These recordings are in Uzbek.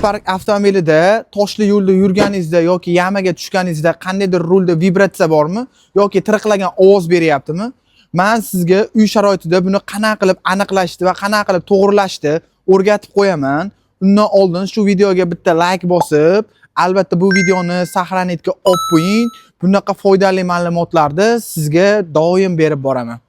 Spark avtomobilida toshli yo'lda yurganingizda yoki yamaga tushganingizda qandaydir rulda vibratsiya bormi yoki tiriqlagan ovoz beryaptimi? Man sizga uy sharoitida buni qanaqa qilib aniqlashni va qanaqa qilib to'g'rilashni o'rgatib qo'yaman. Undan oldin shu videoga bitta like bosib, albatta bu videoni sahranetga olib qo'ying. Bunaqa foydali ma'lumotlarni sizga doim berib boraman.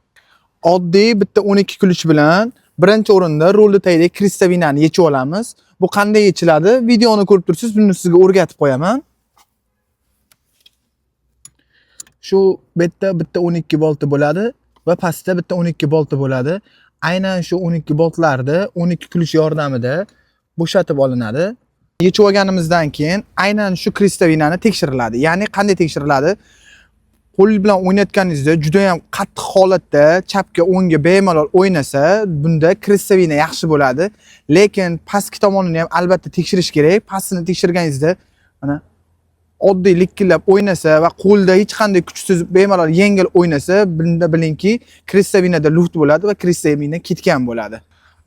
Oddiy bitta 12 ключ bilan birinchi o'rinda rulni tagidagi крестовина ni yechib olamiz. Bu qanday yechiladi? Videoni ko'rib tursiz, buni sizga o'rgatib qo'yaman. Shu bu yerda bitta 12 bolti bo'ladi va pastda bitta 12 bolti bo'ladi. Aynan shu 12 boltlarni 12 ключ yordamida bo'shatib olinadi. Yechib olganimizdan keyin aynan shu крестовина ni tekshiriladi. Ya'ni qanday tekshiriladi? Qo'l bilan o'ynatganingizda juda ham qattiq holatda chapga, o'ngga bemalol o'ynasa, bunda крестовина yaxshi bo'ladi. Lekin pastki tomonini ham albatta tekshirish kerak. Pastini tekshirganingizda mana oddiy likillab o'ynasa va qo'lda hech qanday kuchsiz bemalol yengil o'ynasa, bunda bilingki, крестовина da luft bo'ladi va крестовина ketgan bo'ladi.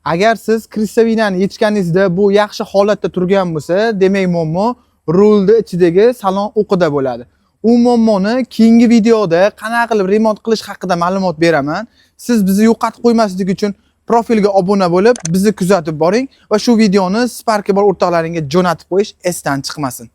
Agar siz крестовина ni yechganingizda bu yaxshi holatda turgan bo'lsa, demak, muammo rulni ichidagi salon o'qida bo'ladi. U muammoni keyingi videoda qanaqa qilib remont qilish haqida ma'lumot beraman. Siz bizni yo'qotib qo'ymaslik uchun profilga obuna bo'lib, bizni kuzatib boring va shu videoni Spark'i bor o'rtoqlaringga jo'natib qo'yish esdan chiqmasin.